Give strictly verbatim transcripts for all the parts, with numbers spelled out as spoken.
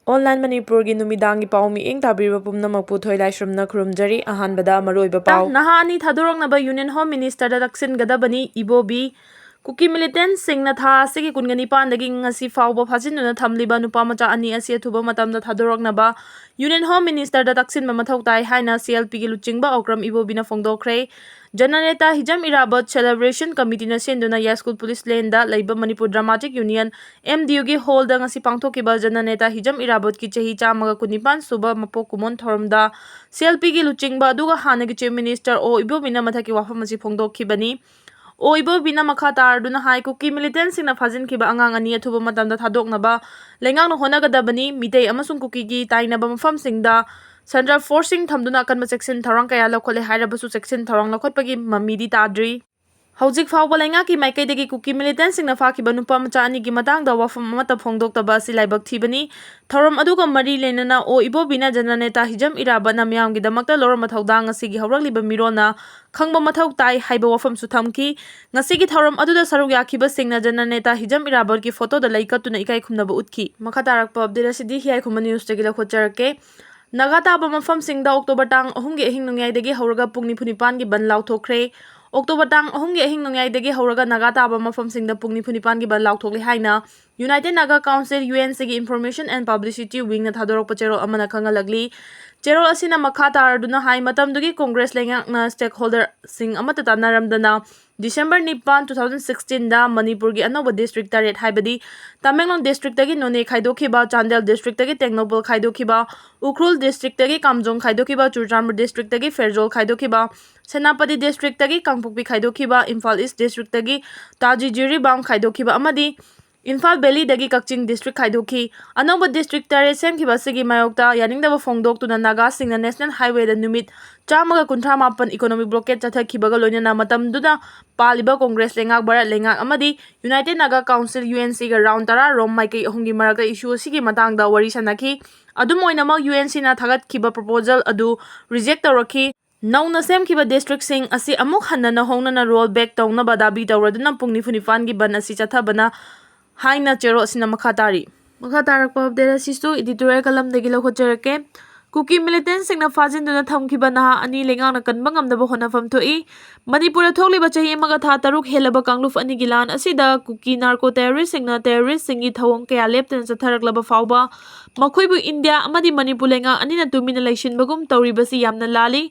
Online ꯃꯅꯤꯄꯨꯔꯒꯤ ꯅꯨꯃꯤꯗꯥꯡꯒꯤ ꯄꯥꯎ ꯃꯤꯠꯌꯦꯡ ꯇꯥꯕꯤꯔꯤꯕ ꯄꯨꯝꯅꯃꯛꯄꯨ ꯊꯣꯏꯂꯥꯏꯁ꯭ꯔꯝꯅ ꯈꯨꯔꯨꯝꯖꯔꯤ꯫ ꯑꯍꯥꯟꯕꯗ ꯃꯔꯨꯑꯣꯏꯕ ꯄꯥꯎ꯫ ꯅꯍꯥ ꯑꯅꯤ ꯊꯥꯗꯣꯔꯛꯅꯕ Union Home Minister ꯗ ꯇꯛꯁꯤꯟꯒꯗꯕꯅꯤ, ꯏꯕꯣꯕꯤ꯫ ꯀꯨꯀꯤ militant ꯁꯤꯡꯅ ꯊꯥ ꯑꯁꯤꯒꯤ ꯀꯨꯟꯒ ꯅꯤꯄꯥꯟꯗꯒꯤ ꯉꯁꯤ ꯐꯥꯎꯕ ꯐꯥꯖꯤꯟꯗꯨꯅ ꯊꯝꯂꯤꯕ ꯅꯨꯄꯥ ꯃꯆꯥ ꯑꯅꯤ ꯑꯁꯤ ꯑꯊꯨꯕ ꯃꯇꯝꯗ ꯊꯥꯗꯣꯔꯛꯅꯕ Union Home Minister ꯗ ꯇꯛꯁꯤꯟꯕ ꯃꯊꯧ ꯇꯥꯏ ꯍꯥꯏꯅ C L P ꯒꯤ ꯂꯨꯆꯤꯡꯕ ꯑꯣꯀ꯭ꯔꯝ ꯏꯕꯣꯕꯤꯅ ꯐꯣꯡꯗꯣꯛꯈ꯭ꯔꯦ꯫ ꯖꯅꯅꯦꯇꯥ ꯍꯤꯖꯝ ꯏꯔꯥꯕꯣꯠ celebration committee ꯅ ꯁꯤꯟꯗꯨꯅ ꯌꯥꯏꯁ꯭ꯀꯨꯜ ꯄꯨꯂꯤꯁ ꯂꯦꯟꯗ ꯂꯩꯕ Manipur Dramatic Union, M D U ꯒꯤ hall ꯗ ꯉꯁꯤ ꯄꯥꯡꯊꯣꯛꯈꯤꯕ ꯖꯅꯅꯦꯇꯥ ꯍꯤꯖꯝ ꯏꯔꯥꯕꯣꯠꯀꯤ ꯆꯍꯤ ꯆꯥꯝꯃꯒ ꯀꯨꯟꯅꯤꯄꯥꯟ ꯁꯨꯕ ꯃꯄꯣꯛ ꯀꯨꯝꯑꯣꯟ ꯊꯧꯔꯝꯗ C L P ꯒꯤ ꯂꯨꯆꯤꯡꯕ ꯑꯗꯨꯒ ꯍꯥꯟꯅꯒꯤ Chief Minister ꯑꯣ ꯏꯕꯣꯕꯤꯅ ꯃꯊꯛꯀꯤ ꯋꯥꯐꯝ ꯑꯁꯤ ꯐꯣꯡꯗꯣꯛꯈꯤꯕꯅꯤ꯫ ꯑꯣ ꯏꯕꯣꯕꯤꯅ ꯃꯈꯥ ꯇꯥꯔꯗꯨꯅ ꯍꯥꯏ, ꯀꯨꯀꯤ militant ꯁꯤꯡꯅ ꯐꯥꯖꯤꯟꯈꯤꯕ ꯑꯉꯥꯡ ꯑꯅꯤ ꯑꯊꯨꯕ ꯃꯇꯝꯗ ꯊꯥꯗꯣꯛꯅꯕ ꯂꯩꯉꯥꯛꯅ ꯍꯣꯠꯅꯒꯗꯕꯅꯤ꯫ ꯃꯤꯇꯩ ꯑꯃꯁꯨꯡ ꯀꯨꯀꯤꯒꯤ ꯇꯥꯏꯅꯕ ꯃꯐꯝꯁꯤꯡꯗ central force ꯁꯤꯡ ꯊꯝꯗꯨꯅ ꯑꯀꯟꯕ ꯆꯦꯛꯁꯤꯟ ꯊꯧꯔꯥꯡ ꯀꯌꯥ ꯂꯧꯈꯠꯂꯦ ꯍꯥꯏꯔꯕꯁꯨ ꯆꯦꯛꯁꯤꯟ ꯊꯧꯔꯥꯡ ꯂꯧꯈꯠꯄꯒꯤ ꯃꯃꯤꯗꯤ ꯇꯥꯗ꯭ꯔꯤ꯫ ꯍꯧꯖꯤꯛ ꯐꯥꯎꯕ ꯂꯩꯉꯥꯛꯀꯤ ꯃꯥꯏꯀꯩꯗꯒꯤ ꯀꯨꯀꯤ militant ꯁꯤꯡꯅ ꯐꯥꯈꯤꯕ ꯅꯨꯄꯥ ꯃꯆꯥ ꯑꯅꯤꯒꯤ ꯃꯇꯥꯡꯗ ꯋꯥꯐꯝ ꯑꯃꯠꯇ ꯐꯣꯡꯗꯣꯛꯇꯕ ꯑꯁꯤ ꯂꯥꯏꯕꯛ ꯊꯤꯕꯅꯤ꯫ ꯊꯧꯔꯝ ꯑꯗꯨꯒ ꯃꯔꯤ ꯂꯩꯅꯅ ꯑꯣ ꯏꯕꯣꯕꯤꯅ ꯖꯅꯅꯦꯇꯥ ꯍꯤꯖꯝ ꯏꯔꯥꯕꯠꯅ ꯃꯤꯌꯥꯝꯒꯤꯗꯃꯛꯇ ꯂꯧꯔꯝꯕ ꯊꯧꯗꯥꯡ ꯉꯁꯤꯒꯤ ꯍꯧꯔꯛꯂꯤꯕ ꯃꯤꯔꯣꯜꯅ ꯈꯪꯕ ꯃꯊꯧ ꯇꯥꯏ ꯍꯥꯏꯕ ꯋꯥꯐꯝꯁꯨ ꯊꯝꯈꯤ꯫ ꯉꯁꯤꯒꯤ ꯊꯧꯔꯝ ꯑꯗꯨꯗ ꯁꯔꯨꯛ ꯌꯥꯈꯤꯕꯁꯤꯡꯅ ꯖꯅꯅꯦꯇꯥ ꯍꯤꯖꯝ ꯏꯔꯥꯕꯠꯀꯤ photo ꯗ ꯂꯩ ꯀꯠꯇꯨꯅ ꯏꯀꯥꯏ ꯈꯨꯝꯅꯕ ꯎꯠꯈꯤ꯫ ꯃꯈꯥ ꯇꯥꯔꯛꯄ update ꯑꯁꯤꯗꯤ ꯍꯤꯌꯥꯏꯈꯨꯝꯕ news ꯇꯒꯤ ꯂꯧꯈꯠꯆꯔꯛꯀꯦ꯫ ꯅꯥꯒꯥ ꯇꯥꯕ ꯃꯐꯝꯁꯤꯡꯗ October ꯇꯥꯡ ꯑꯍꯨꯝꯒꯤ ꯑꯍꯤꯡ ꯅꯣꯡꯌꯥꯏꯗꯒꯤ ꯍꯧꯔꯒ ꯄꯨꯡ ꯅꯤꯐꯨ ꯅꯤꯄꯥꯟꯒꯤ ꯕꯟ ꯂꯥꯎꯊꯣꯛꯈ꯭ꯔꯦ꯫ October ꯇꯥꯡ ꯑꯍꯨꯝꯒꯤ ꯑꯍꯤꯡ ꯅꯣꯡꯌꯥꯏꯗꯒꯤ ꯍꯧꯔꯒ ꯅꯥꯒꯥ ꯇꯥꯕ ꯃꯐꯝꯁꯤꯡꯗ ꯄꯨꯡ ꯅꯤꯐꯨ ꯅꯤꯄꯥꯟꯒꯤ ꯕꯟ ꯂꯥꯎꯊꯣꯛꯂꯦ ꯍꯥꯏꯅ United Naga Council, U N C ꯒꯤ Information and Publicity Wing ꯅ ꯊꯥꯗꯣꯔꯛꯄ ꯆꯦꯔꯣꯜ ꯑꯃꯅ ꯈꯪꯍꯜꯂꯛꯂꯤ꯫ ꯆꯦꯔꯣꯜ ꯑꯁꯤꯅ ꯃꯈꯥ ꯇꯥꯔꯗꯨꯅ ꯍꯥꯏ, ꯃꯇꯝꯗꯨꯒꯤ ꯀꯣꯡꯒ꯭ꯔꯦꯁ ꯂꯩꯉꯥꯛꯅ stakeholder ꯁꯤꯡ ꯑꯃꯠꯇ ꯇꯥꯟꯅꯔꯝꯗꯅ December ꯅꯤꯄꯥꯟ, two thousand sixteen ꯗ ꯃꯅꯤꯄꯨꯔꯒꯤ ꯑꯅꯧꯕ district ꯇꯔꯦꯠ, ꯍꯥꯏꯕꯗꯤ ꯇꯃꯦꯡꯂꯣꯡ district ꯇꯒꯤ ꯅꯣꯅꯦ ꯈꯥꯏꯗꯣꯛꯈꯤꯕ, ꯆꯥꯟꯗꯦꯜ district ꯇꯒꯤ ꯇꯦꯡꯅꯧꯄꯜ ꯈꯥꯏꯗꯣꯛꯈꯤꯕ, ꯎꯈ꯭ꯔꯨꯜ district ꯇꯒꯤ ꯀꯥꯝꯖꯣꯡ ꯈꯥꯏꯗꯣꯛꯈꯤꯕ, ꯆꯨꯔꯆꯥꯟꯄꯨꯔ district ꯇꯒꯤ ꯐꯦꯔꯖꯣꯜ ꯈꯥꯏꯗꯣꯛꯈꯤꯕ, ꯁꯦꯅꯥꯄꯇꯤ district ꯇꯒꯤ ꯀꯥꯡꯄꯣꯛꯄꯤ ꯈꯥꯏꯗꯣꯛꯈꯤꯕ, ꯏꯝꯐꯥꯜ East district ꯇꯒꯤ ꯇꯥꯖꯤ ꯖꯤꯔꯤꯕꯥꯝ ꯈꯥꯏꯗꯣꯛꯈꯤꯕ ꯑꯃꯗꯤ ꯏꯝꯐꯥꯜ valley ꯗꯒꯤ ꯀꯛꯆꯤꯡ district ꯈꯥꯏꯗꯣꯛꯈꯤ꯫ ꯑꯅꯧꯕ district ꯇꯔꯦꯠ ꯁꯦꯝꯈꯤꯕ ꯑꯁꯤꯒꯤ ꯃꯥꯌꯣꯛꯇ ꯌꯥꯅꯤꯡꯗꯕ ꯐꯣꯡꯗꯣꯛꯇꯨꯅ ꯅꯥꯒꯥꯁꯤꯡꯅ national highway ꯗ ꯅꯨꯃꯤꯠ ꯆꯥꯝꯃꯒ ꯀꯨꯟꯊ꯭ꯔꯥ ꯃꯥꯄꯟ economic blockade ꯆꯠꯊꯈꯤꯕꯒ ꯂꯣꯏꯅꯅ ꯃꯇꯝꯗꯨꯗ ꯄꯥꯜꯂꯤꯕ ꯀꯣꯡꯒ꯭ꯔꯦꯁ ꯂꯩꯉꯥꯛ, ꯚꯥꯔꯠ ꯂꯩꯉꯥꯛ ꯑꯃꯗꯤ United Naga Council, U N C ꯒ round ꯇꯔꯥ ꯔꯣꯝ ꯃꯥꯏꯀꯩ ꯑꯍꯨꯝꯒꯤ ꯃꯔꯛꯇ issue ꯑꯁꯤꯒꯤ ꯃꯇꯥꯡꯗ ꯋꯥꯔꯤ ꯁꯥꯟꯅꯈꯤ꯫ ꯑꯗꯨꯝ ꯑꯣꯏꯅꯃꯛ, U N C ꯅ ꯊꯥꯒꯠꯈꯤꯕ proposal ꯑꯗꯨ reject ꯇꯧꯔꯛꯈꯤ꯫ ꯅꯧꯅ ꯁꯦꯝꯈꯤꯕ district ꯁꯤꯡ ꯑꯁꯤ ꯑꯃꯨꯛ ꯍꯟꯅ ꯅꯧꯍꯧꯅꯅ roll back ꯇꯧꯅꯕ ꯗꯥꯕꯤ ꯇꯧꯔꯗꯨꯅ ꯄꯨꯡ ꯅꯤꯐꯨ ꯅꯤꯄꯥꯟꯒꯤ ꯕꯟ ꯑꯁꯤ ꯆꯠꯊꯕꯅ ꯍꯥꯏꯅ ꯆꯦꯔꯣꯜ ꯑꯁꯤꯅ ꯃꯈꯥ ꯇꯥꯔꯤ꯫ ꯃꯈꯥ ꯇꯥꯔꯛꯄ ꯑꯞꯗꯦꯠ ꯑꯁꯤꯁꯨ ꯏꯗꯤꯇꯣꯔꯤꯌꯦꯜ ꯀꯂꯝꯗꯒꯤ ꯂꯧꯈꯠꯆꯔꯛꯀꯦ꯫ ꯀꯨꯀꯤ ꯃꯤꯂꯤꯇꯦꯟꯁꯤꯡꯅ ꯐꯥꯖꯤꯟꯗꯨꯅ ꯊꯝꯈꯤꯕ ꯅꯍꯥ ꯑꯅꯤ ꯂꯩꯉꯥꯛꯅ ꯀꯟꯕ ꯉꯝꯗꯕ ꯍꯣꯠꯅꯐꯝ ꯊꯣꯛꯏ꯫ ꯃꯅꯤꯄꯨꯔꯗ ꯊꯣꯛꯂꯤꯕ ꯆꯍꯤ ꯑꯃꯒ ꯊꯥ ꯇꯔꯨꯛ ꯍꯦꯜꯂꯕ ꯀꯥꯡꯂꯨꯞ ꯑꯅꯤꯒꯤ ꯂꯥꯟ ꯑꯁꯤꯗ ꯀꯨꯀꯤ ꯅꯥꯔꯀꯣ ꯇꯦꯔꯣꯔꯤꯁꯁꯤꯡꯅ ꯇꯦꯔꯣꯔꯤꯁꯁꯤꯡꯒꯤ ꯊꯧꯑꯣꯡ ꯀꯌꯥ ꯂꯦꯞꯇꯅ ꯆꯠꯊꯔꯛꯂꯕ ꯐꯥꯎꯕ ꯃꯈꯣꯏꯕꯨ ꯏꯟꯗꯤꯌꯥ ꯑꯃꯗꯤ ꯃꯅꯤꯄꯨꯔ ꯂꯩꯉꯥꯛ ꯑꯅꯤꯅ ꯇꯨꯃꯤꯟꯅ ꯂꯩꯁꯤꯟꯕꯒꯨꯝ ꯇꯧꯔꯤꯕꯁꯤ ꯌꯥꯝꯅ ꯂꯥꯜꯂꯤ꯫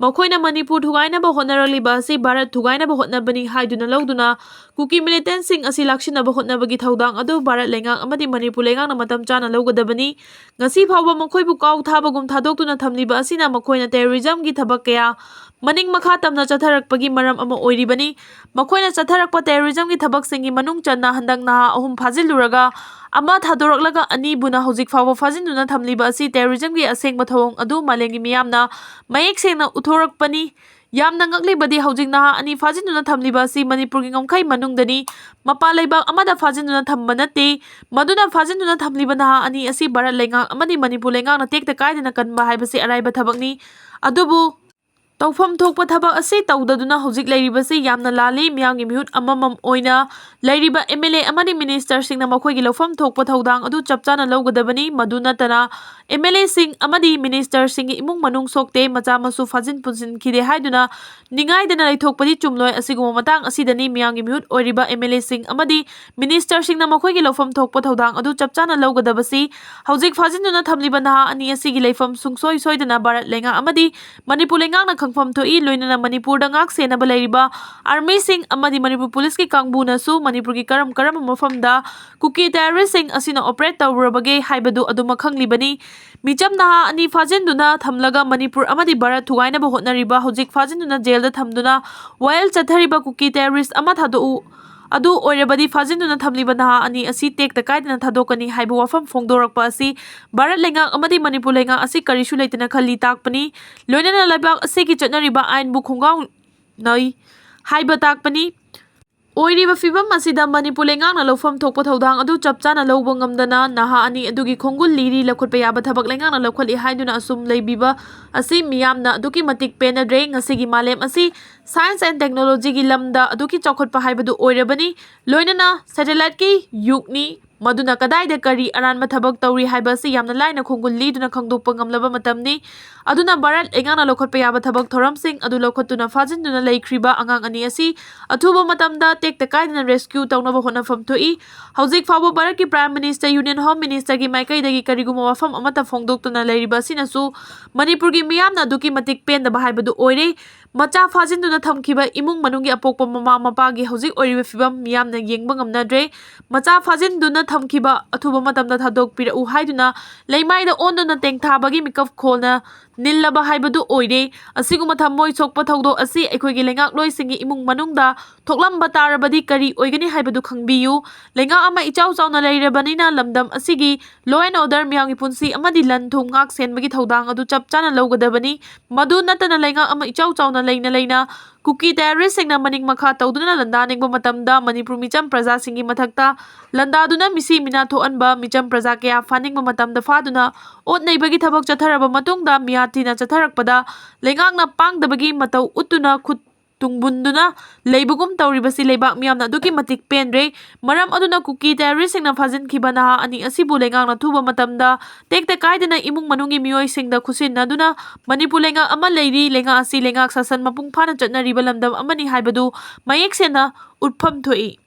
ꯃꯈꯣꯏꯅ ꯃꯅꯤꯄꯨꯔ ꯊꯨꯒꯥꯏꯅꯕ ꯍꯣꯠꯅꯔꯛꯂꯤꯕ ꯑꯁꯤ ꯚꯥꯔꯠ ꯊꯨꯒꯥꯏꯅꯕ ꯍꯣꯠꯅꯕꯅꯤ ꯍꯥꯏꯗꯨꯅ ꯂꯧꯗꯨꯅ ꯀꯨꯀꯤ ꯃꯤꯂꯤꯇꯦꯟꯁꯤꯡ ꯑꯁꯤ ꯂꯥꯛꯁꯤꯟꯅꯕ ꯍꯣꯠꯅꯕꯒꯤ ꯊꯧꯗꯥꯡ ꯑꯗꯨ ꯚꯥꯔꯠ ꯂꯩꯉꯥꯛ ꯑꯃꯗꯤ ꯃꯅꯤꯄꯨꯔ ꯂꯩꯉꯥꯛꯅ ꯃꯇꯝ ꯆꯥꯅ ꯂꯧꯒꯗꯕꯅꯤ꯫ ꯉꯁꯤ ꯐꯥꯎꯕ ꯃꯈꯣꯏꯕꯨ ꯀꯥꯎ ꯊꯥꯕꯒꯨꯝ ꯊꯥꯗꯣꯛꯇꯨꯅ ꯊꯝꯂꯤꯕ ꯑꯁꯤꯅ ꯃꯈꯣꯏꯅ ꯇꯦꯔꯣꯔꯤꯖꯝꯒꯤ ꯊꯕꯛ ꯀꯌꯥ ꯃꯅꯤꯡ ꯃꯈꯥ ꯇꯝꯅ ꯆꯠꯊꯔꯛꯄꯒꯤ ꯃꯔꯝ ꯑꯃ ꯑꯣꯏꯔꯤꯕꯅꯤ꯫ ꯃꯈꯣꯏꯅ ꯆꯠꯊꯔꯛꯄ ꯇꯦꯔꯣꯔꯤꯖꯝꯒꯤ ꯊꯕꯛꯁꯤꯡꯒꯤ ꯃꯅꯨꯡ ꯆꯟꯅ ꯍꯟꯗꯛ ꯅꯍꯥ ꯑꯍꯨꯝ ꯐꯥꯖꯤꯜꯂꯨꯔꯒ ꯑꯃ ꯊꯥꯗꯣꯔꯛꯂꯒ ꯑꯅꯤꯕꯨꯅ ꯍꯧꯖꯤꯛ ꯐꯥꯎꯕ ꯐꯥꯖꯤꯟꯗꯨꯅ ꯊꯝꯂꯤꯕ ꯑꯁꯤ ꯇꯦꯔꯣꯔꯤꯖꯝꯒꯤ ꯑꯁꯦꯡꯕ ꯊꯧꯑꯣꯡ ꯑꯗꯨ ꯃꯥꯂꯦꯝꯒꯤ ꯃꯤꯌꯥꯝꯅ ꯃꯌꯦꯛ ꯁꯦꯡꯅ ꯎꯠꯊꯣꯔꯛꯄꯅꯤ꯫ ꯌꯥꯝꯅ ꯉꯛꯂꯤꯕꯗꯤ ꯍꯧꯖꯤꯛ ꯅꯍꯥ ꯑꯅꯤ ꯐꯥꯖꯤꯟꯗꯨꯅ ꯊꯝꯂꯤꯕ ꯑꯁꯤ ꯃꯅꯤꯄꯨꯔꯒꯤ ꯉꯝꯈꯩ ꯃꯅꯨꯡꯗꯅꯤ꯫ ꯃꯄꯥꯟ ꯂꯩꯕꯥꯛ ꯑꯃꯗ ꯐꯥꯖꯤꯟꯗꯨꯅ ꯊꯝꯕ ꯅꯠꯇꯦ꯫ ꯃꯗꯨꯅ ꯐꯥꯖꯤꯟꯗꯨꯅ ꯊꯝꯂꯤꯕ ꯅꯍꯥ ꯑꯅꯤ ꯑꯁꯤ ꯚꯥꯔꯠ ꯂꯩꯉꯥꯛ ꯑꯃꯗꯤ ꯃꯅꯤꯄꯨꯔ ꯂꯩꯉꯥꯛꯅ ꯇꯦꯛꯇ ꯀꯥꯏꯗꯅ ꯀꯟꯕ ꯍꯥꯏꯕꯁꯤ ꯑꯔꯥꯏꯕ ꯊꯕꯛꯅꯤ꯫ ꯑꯗꯨꯕꯨ ꯇꯧꯐꯝ ꯊꯣꯛꯄ ꯊꯕꯛ ꯑꯁꯤ ꯇꯧꯗꯗꯨꯅ ꯍꯧꯖꯤꯛ ꯂꯩꯔꯤꯕꯁꯤ ꯌꯥꯝꯅ ꯂꯥꯜꯂꯤ꯫ ꯃꯤꯌꯥꯝꯒꯤ ꯃꯤꯍꯨꯠ ꯑꯃꯃꯝ ꯑꯣꯏꯅ ꯂꯩꯔꯤꯕ ꯑꯦꯝ ꯑꯦꯜ ꯑꯦ ꯑꯃꯗꯤ ꯃꯤꯅꯤꯁꯇꯔꯁꯤꯡꯅ ꯃꯈꯣꯏꯒꯤ ꯂꯧꯐꯝ ꯊꯣꯛꯄ ꯊꯧꯗꯥꯡ ꯑꯗꯨ ꯆꯞ ꯆꯥꯅ ꯂꯧꯒꯗꯕꯅꯤ꯫ ꯃꯗꯨ ꯅꯠꯇꯅ ꯑꯦꯝ ꯑꯦꯜ ꯑꯦꯁꯤꯡ ꯑꯃꯗꯤ ꯃꯤꯅꯤꯁꯇꯔꯁꯤꯡꯒꯤ ꯏꯃꯨꯡ ꯃꯅꯨꯡ ꯁꯣꯛꯇꯦ, ꯃꯆꯥ ꯃꯁꯨ ꯐꯥꯖꯤꯟ ꯄꯨꯟꯁꯤꯟꯈꯤꯗꯦ ꯍꯥꯏꯗꯨꯅ ꯅꯤꯡꯉꯥꯏꯗꯅ ꯂꯩꯊꯣꯛꯄꯗꯤ ꯆꯨꯝꯂꯣꯏ꯫ ꯑꯁꯤꯒꯨꯝꯕ ꯃꯇꯥꯡ ꯑꯁꯤꯗꯅꯤ ꯃꯤꯌꯥꯝꯒꯤ ꯃꯤꯍꯨꯠ ꯑꯣꯏꯔꯤꯕ ꯑꯦꯝ ꯑꯦꯜ ꯑꯦꯁꯤꯡ ꯑꯃꯗꯤ ꯃꯤꯅꯤꯁꯇꯔꯁꯤꯡꯅ ꯃꯈꯣꯏꯒꯤ ꯂꯧꯐꯝ ꯊꯣꯛꯄ ꯊꯧꯗꯥꯡ ꯑꯗꯨ ꯆꯞ ꯆꯥꯅ ꯂꯧꯒꯗꯕꯁꯤ꯫ ꯍꯧꯖꯤꯛ ꯐꯥꯖꯤꯟꯗꯨꯅ ꯊꯝꯂꯤꯕ ꯅꯍꯥ ꯑꯅꯤ ꯑꯁꯤꯒꯤ ꯂꯩꯐꯝ ꯁꯨꯡꯁꯣꯏ ꯁꯣꯏꯗꯅ ꯚꯥꯔꯠ ꯂꯩꯉꯥꯛ ꯑꯃꯗꯤ ꯃꯅꯤꯄꯨꯔ ꯂꯩꯉꯥꯛꯅ ꯈꯪꯐꯝ ꯊꯣꯛꯏ꯫ ꯂꯣꯏꯅꯅ ꯃꯅꯤꯄꯨꯔꯗ ꯉꯥꯛ ꯁꯦꯟꯅꯕ ꯂꯩꯔꯤꯕ ꯑꯥꯔꯃꯤꯁꯤꯡ ꯑꯃꯗꯤ ꯃꯅꯤꯄꯨꯔ ꯄꯨꯂꯤꯁꯀꯤ ꯀꯥꯡꯕꯨꯅꯁꯨ ꯃꯅꯤꯄꯨꯔꯒꯤ ꯀꯔꯝ ꯀꯔꯝꯕ ꯃꯐꯝꯗ ꯀꯨꯀꯤ ꯇꯦꯔꯣꯔꯤꯁꯁꯤꯡ ꯑꯁꯤꯅ ꯑꯣꯄꯔꯦꯠ ꯇꯧꯔꯨꯔꯕꯒꯦ ꯍꯥꯏꯕꯗꯨ ꯑꯗꯨꯃꯛ ꯈꯪꯂꯤꯕꯅꯤ꯫ ꯃꯤꯆꯝ ꯅꯍꯥ ꯑꯅꯤ ꯐꯥꯖꯤꯟꯗꯨꯅ ꯊꯝꯂꯒ ꯃꯅꯤꯄꯨꯔ ꯑꯃꯗꯤ ꯚꯥꯔꯠ ꯊꯨꯒꯥꯏꯅꯕ ꯍꯣꯠꯅꯔꯤꯕ, ꯍꯧꯖꯤꯛ ꯐꯥꯖꯤꯟꯗꯨꯅ ꯖꯦꯜꯗ ꯊꯝꯗꯨꯅ ꯋꯥꯌꯦꯜ ꯆꯠꯊꯔꯤꯕ ꯀꯨꯀꯤ ꯇꯦꯔꯣꯔꯤꯁ ꯑꯃ ꯊꯥꯗꯣꯛꯎ, ꯑꯗꯨ ꯑꯣꯏꯔꯕꯗꯤ ꯐꯥꯖꯤꯟꯗꯨꯅ ꯊꯝꯂꯤꯕ ꯅꯍꯥ ꯑꯅꯤ ꯑꯁꯤ ꯇꯦꯛꯇ ꯀꯥꯏꯗꯅ ꯊꯥꯗꯣꯛꯀꯅꯤ ꯍꯥꯏꯕ ꯋꯥꯐꯝ ꯐꯣꯡꯗꯣꯔꯛꯄ ꯑꯁꯤ ꯚꯥꯔꯠ ꯂꯩꯉꯥꯛ ꯑꯃꯗꯤ ꯃꯅꯤꯄꯨꯔ ꯂꯩꯉꯥꯛ ꯑꯁꯤ ꯀꯔꯤꯁꯨ ꯂꯩꯇꯅ ꯈꯜꯂꯤ ꯇꯥꯛꯄꯅꯤ꯫ ꯂꯣꯏꯅꯅ ꯂꯩꯕꯥꯛ ꯑꯁꯤꯒꯤ ꯆꯠꯅꯔꯤꯕ ꯑꯥꯏꯟꯕꯨ ꯈꯣꯡꯒꯥꯎꯅꯩ ꯍꯥꯏꯕ ꯇꯥꯛꯄꯅꯤ꯫ ꯑꯣꯏꯔꯤꯕ ꯐꯤꯕꯝ ꯑꯁꯤꯗ ꯃꯅꯤꯄꯨꯔ ꯂꯩꯉꯥꯛꯅ ꯂꯧꯐꯝ ꯊꯣꯛꯄ ꯊꯧꯗꯥꯡ ꯑꯗꯨ ꯆꯞ ꯆꯥꯅ ꯂꯧꯕ ꯉꯝꯗꯅ ꯅꯍꯥ ꯑꯅꯤ ꯑꯗꯨꯒꯤ ꯈꯣꯡꯒꯨꯜ ꯂꯤꯔꯤ ꯂꯧꯈꯠꯄ ꯌꯥꯕ ꯊꯕꯛ ꯂꯩꯉꯥꯛꯅ ꯂꯧꯈꯠꯂꯤ ꯍꯥꯏꯗꯨꯅ ꯑꯁꯨꯝ ꯂꯩꯕꯤꯕ ꯑꯁꯤ ꯃꯤꯌꯥꯝꯅ ꯑꯗꯨꯛꯀꯤ ꯃꯇꯤꯛ ꯄꯦꯟꯅꯗ꯭ꯔꯦ꯫ ꯉꯁꯤꯒꯤ ꯃꯥꯂꯦꯝ ꯑꯁꯤ science and technologyꯒꯤ ꯂꯝꯗ ꯑꯗꯨꯛꯀꯤ ꯆꯥꯎꯈꯠꯄ ꯍꯥꯏꯕꯗꯨ ꯑꯣꯏꯔꯕꯅꯤ꯫ ꯂꯣꯏꯅꯅ satelliteꯀꯤ ꯌꯨꯒꯅꯤ꯫ ꯃꯗꯨꯅ ꯀꯗꯥꯏꯗ ꯀꯔꯤ ꯑꯔꯥꯟꯕ ꯊꯕꯛ ꯇꯧꯔꯤ ꯍꯥꯏꯕ ꯑꯁꯤ ꯌꯥꯝꯅ ꯂꯥꯏꯅ ꯈꯣꯡꯒꯨꯜ ꯂꯤꯗꯨꯅ ꯈꯪꯗꯣꯛꯄ ꯉꯝꯂꯕ ꯃꯇꯝꯅꯤ꯫ ꯑꯗꯨꯅ ꯚꯥꯔꯠ ꯂꯩꯉꯥꯛꯅ ꯂꯧꯈꯠꯄ ꯌꯥꯕ ꯊꯕꯛ ꯊꯧꯔꯝꯁꯤꯡ ꯑꯗꯨ ꯂꯧꯈꯠꯇꯨꯅ ꯐꯥꯖꯤꯟꯗꯨꯅ ꯂꯩꯈ꯭ꯔꯤꯕ ꯑꯉꯥꯡ ꯑꯅꯤ ꯑꯁꯤ ꯑꯊꯨꯕ ꯃꯇꯝꯗ ꯇꯦꯛꯇ ꯀꯥꯏꯗꯅ rescue ꯇꯧꯅꯕ ꯍꯣꯠꯅꯐꯝ ꯊꯣꯛꯏ꯫ ꯍꯧꯖꯤꯛ ꯐꯥꯎꯕ ꯚꯥꯔꯠꯀꯤ Prime Minister, Union Home Ministerꯒꯤ ꯃꯥꯏꯀꯩꯗꯒꯤ ꯀꯔꯤꯒꯨꯝꯕ ꯋꯥꯐꯝ ꯑꯃꯠꯇ ꯐꯣꯡꯗꯣꯛꯇꯨꯅ ꯂꯩꯔꯤꯕ ꯑꯁꯤꯅꯁꯨ ꯃꯅꯤꯄꯨꯔꯒꯤ ꯃꯤꯌꯥꯝꯅ ꯑꯗꯨꯛꯀꯤ ꯃꯇꯤꯛ ꯄꯦꯟꯗꯕ ꯍꯥꯏꯕꯗꯨ ꯑꯣꯏꯔꯦ꯫ ꯃꯆꯥ ꯐꯥꯖꯤꯟꯗꯨꯅ ꯊꯝꯈꯤꯕ ꯏꯃꯨꯡ ꯃꯅꯨꯡꯒꯤ ꯑꯄꯣꯛꯄ ꯃꯃꯥ ꯃꯄꯥꯒꯤ ꯍꯧꯖꯤꯛ ꯑꯣꯏꯔꯤꯕ ꯐꯤꯕꯝ ꯃꯤꯌꯥꯝꯅ ꯌꯦꯡꯕ ꯉꯝꯅꯗ꯭ꯔꯦ꯫ ꯃꯆꯥ ꯐꯥꯖꯤꯟꯗꯨꯅ ꯊꯝꯈꯤꯕ ꯑꯊꯨꯕ ꯃꯇꯝꯗ ꯊꯥꯗꯣꯛꯄꯤꯔꯛꯎ ꯍꯥꯏꯗꯨꯅ ꯂꯩꯃꯥꯏꯗ ꯑꯣꯟꯗꯨꯅ ꯇꯦꯡꯊꯥꯕꯒꯤ ꯃꯤꯀꯞ ꯈꯣꯜꯅ ꯅꯤꯜꯂꯕ ꯍꯥꯏꯕꯗꯨ ꯑꯣꯏꯔꯦ꯫ ꯑꯁꯤꯒꯨꯝꯕ ꯊꯃꯣꯏ ꯁꯣꯛꯄ ꯊꯧꯗꯣꯛ ꯑꯁꯤ ꯑꯩꯈꯣꯏꯒꯤ ꯂꯩꯉꯥꯛꯂꯣꯏꯁꯤꯡꯒꯤ ꯏꯃꯨꯡ ꯃꯅꯨꯡꯗ ꯊꯣꯛꯂꯝꯕ ꯇꯥꯔꯕꯗꯤ ꯀꯔꯤ ꯑꯣꯏꯒꯅꯤ ꯍꯥꯏꯕꯗꯨ ꯈꯪꯕꯤꯌꯨ꯫ ꯂꯩꯉꯥꯛ ꯑꯃ ꯏꯆꯥꯎ ꯆꯥꯎꯅ ꯂꯩꯔꯕꯅꯤꯅ ꯂꯝꯗꯝ ꯑꯁꯤꯒꯤ law and order, ꯃꯤꯌꯥꯝꯒꯤ ꯄꯨꯟꯁꯤ ꯑꯃꯗꯤ ꯂꯟ ꯊꯨꯝ ꯉꯥꯛ ꯁꯦꯟꯕꯒꯤ ꯊꯧꯗꯥꯡ ꯑꯗꯨ ꯆꯞ ꯆꯥꯅ ꯂꯧꯒꯗꯕꯅꯤ꯫ ꯃꯗꯨ ꯅꯠꯇꯅ ꯂꯩꯉꯥꯛ ꯑꯃ ꯏꯆꯥꯎ ꯆꯥꯎꯅ ꯂꯩꯅ ꯂꯩꯅ ꯀꯨꯀꯤ terroristꯁꯤꯡꯅ ꯃꯅꯤꯡ ꯃꯈꯥ ꯇꯧꯗꯨꯅ ꯂꯥꯟꯗꯥꯅꯤꯡꯕ ꯃꯇꯝꯗ ꯃꯅꯤꯄꯨꯔ ꯃꯤꯆꯝ ꯄ꯭ꯔꯖꯥꯁꯤꯡꯒꯤ ꯃꯊꯛꯇ ꯂꯥꯟꯗꯥꯗꯨꯅ ꯃꯤꯁꯤ ꯃꯤꯅꯥ ꯊꯣꯛꯍꯟꯕ ꯃꯤꯆꯝ ꯄ꯭ꯔꯖꯥ ꯀꯌꯥ ꯐꯥꯅꯤꯡꯕ ꯃꯇꯝꯗ ꯐꯥꯗꯨꯅ ꯑꯣꯠ ꯅꯩꯕꯒꯤ ꯊꯕꯛ ꯆꯠꯊꯔꯕ ꯃꯇꯨꯡꯗ ꯃꯤꯌꯥ ꯊꯤꯅ ꯆꯠꯊꯔꯛꯄꯗ ꯂꯩꯉꯥꯛꯅ ꯄꯥꯡꯗꯕꯒꯤ ꯃꯇꯧ ꯎꯠꯇꯨꯅ ꯈꯨꯠ ꯇꯨꯡꯕꯨꯟꯗꯨꯅ ꯂꯩꯕꯒꯨꯝ ꯇꯧꯔꯤꯕꯁꯤ ꯂꯩꯕꯥꯛ ꯃꯤꯌꯥꯝꯅ ꯑꯗꯨꯛꯀꯤ ꯃꯇꯤꯛ ꯄꯦꯟꯗ꯭ꯔꯦ꯫ ꯃꯔꯝ ꯑꯗꯨꯅ ꯀꯨꯀꯤ terroristꯁꯤꯡꯅ ꯐꯥꯖꯤꯟꯈꯤꯕ ꯅꯍꯥ ꯑꯅꯤ ꯑꯁꯤꯕꯨ ꯂꯩꯉꯥꯛꯅ ꯑꯊꯨꯕ ꯃꯇꯝꯗ ꯇꯦꯛꯇ ꯀꯥꯏꯗꯅ ꯏꯃꯨꯡ ꯃꯅꯨꯡꯒꯤ ꯃꯤꯑꯣꯏꯁꯤꯡꯗ ꯈꯨꯠꯁꯤꯟꯅꯗꯨꯅ ꯃꯅꯤꯄꯨꯔ ꯂꯩꯉꯥꯛ ꯑꯃ ꯂꯩꯔꯤ, ꯂꯩꯉꯥꯛ ꯑꯁꯤ ꯂꯩꯉꯥꯛ ꯁꯥꯁꯟ ꯃꯄꯨꯡ ꯐꯥꯅ ꯆꯠꯅꯔꯤꯕ ꯂꯝꯗꯝ ꯑꯃꯅꯤ ꯍꯥꯏꯕꯗꯨ ꯃꯌꯦꯛ ꯁꯦꯡꯅ ꯎꯠꯐꯝ ꯊꯣꯛꯏ꯫